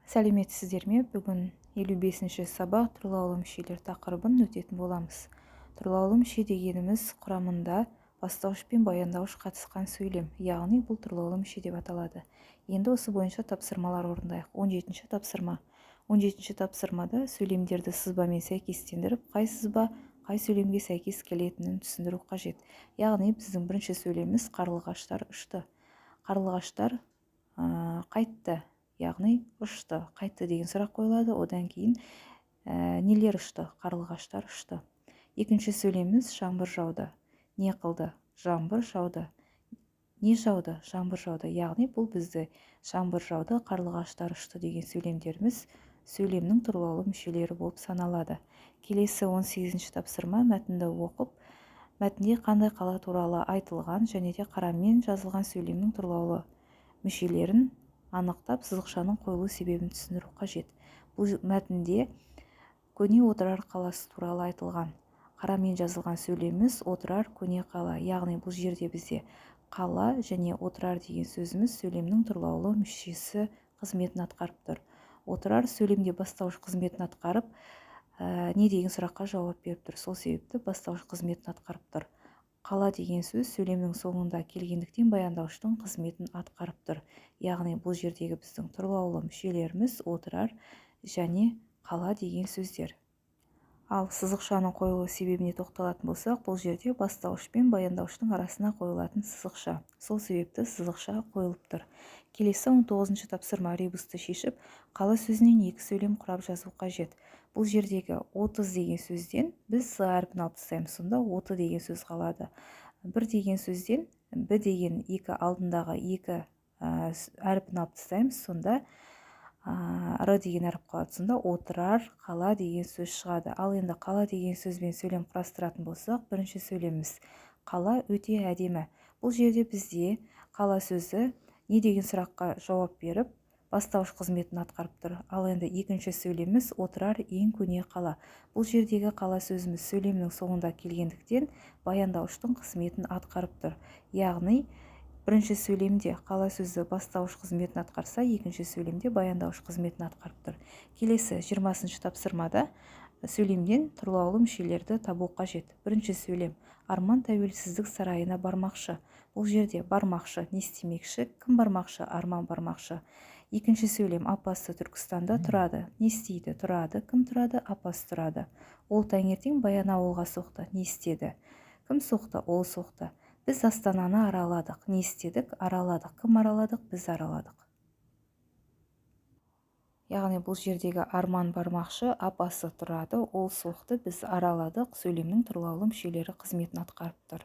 Сәлеметсіздер ме? Бүгін 55-ші сабақ, тұрлаулы мүшелер тақырыбын өтетін боламыз. Тұрлаулы мүше дегеніміз – құрамында бастауыш пен баяндауыш қатысқан сөйлем, яғни бұл тұрлаулы мүше деп аталады. Енді осы бойынша тапсырмалар орындайық. 17-ші тапсырма. 17-ші тапсырмада сөйлемдерді сызбамен сәйкестендіріп, қай сызба қай сөйлемге сәйкес келетінін түсіндіру қажет. Яғни біздің бірінші сөйлеміміз: қарлығаштар ұшты. Қарлығаштар қайтты, яғни ұшты, қайтты деген сұрақ қойылады. Одан кейін нелер ұшты? Қарлығаштар ұшты. Екінші сөйлеміміз: жаңбыр жауды. Не қылды? Жаңбыр жауды. Не жауды? Жаңбыр жауды. Яғни бұл бізді жаңбыр жауды, қарлығаштар ұшты деген сөйлемдеріміз сөйлемнің тұрлаулы мүшелері болып саналады. Келесі 18 тапсырма. Мәтінді оқып, мәтінде қандай қала туралы айтылған және де қарамен жазылған сөйлемнің тұрлаулы мүшелерін анықтап, сызықшаның қойылу себебін түсіндіру қажет. Бұл мәтінде көне Отырар қаласы туралы айтылған. Қарамен жазылған сөйлеміміз: Отырар – көне қала. Яғни бұл жерде бізде қала және Отырар деген сөзіміз сөйлемнің тұрлаулы мүшесі қызметін атқарып тұр. Отырар сөйлемде бастауыш қызметін атқарып, не деген сұраққа жауап беріп тұр, сол себепті бастауыш қызметін атқарып тұр. Қала деген сөз сөйлемнің соңында келгендіктен, баяндауыштың қызметін атқарып тұр. Яғни бұл жердегі біздің тұрлаулы мүшелеріміз – Отырар және қала деген сөздер. Ал сызықшаның қойылу себебіне тоқталатын болсақ, бұл жерде бастауыш пен баяндауыштың арасына қойылатын сызықша, сол себепті сызықша қойылып тұр. Келесі 19 тапсырма. Ребусты шешіп, қала сөзінен екі сөйлем құрап жазу қажет. Бұл жердегі 30 деген сөзден біз с әрпін алып тастаймыз, сонда оты деген сөз қалады. Бір деген сөзден б деген екі алдындағы екі әрпін алып тастаймыз, сонда р деген әріп қалады. Сонда Отырар қала деген сөз шығады. Ал енді қала деген сөзбен сөйлем құрастыратын болсақ, бірінші сөйлеміміз: қала өте әдемі. Бұл жерде бізде қала сөзі не деген сұраққа жауап беріп, бастауыш қызметін атқарып тұр. Ал енді екінші сөйлеміміз: Отырар – ең көне қала. Бұл жердегі қала сөзіміз сөйлемнің соңында келгендіктен, баяндауыштың қызметін атқарып тұр. Яғни бірінші сөйлемде қала сөзі бастауыш қызметін атқарса, екінші сөйлемде баяндауыш қызметін атқарып тұр. Келесі 20-шы тапсырмада сөйлемден тұрлаулы мүшелерді табу қажет. Бірінші сөйлем: Арман Тәуелсіздік сарайына бармақшы. Бұл жерде бармақшы не істемекші? Кім бармақшы? Арман бармақшы. Екінші сөйлем: апасы Түркістанда тұрады. Не істейді? Тұрады. Кім тұрады? Апасы тұрады. Ол таңертең Баянауылға соқты. Не істеді? Кім соқты? Ол соқты. Біз Астананы араладық. Не істедік? Араладық. Кім араладық? Біз араладық. Яғни бұл жердегі арман бармақшы, апасы тұрады, ол соқты, біз араладық сөйлемнің тұрлаулы мүшелері қызметін атқарып тұр.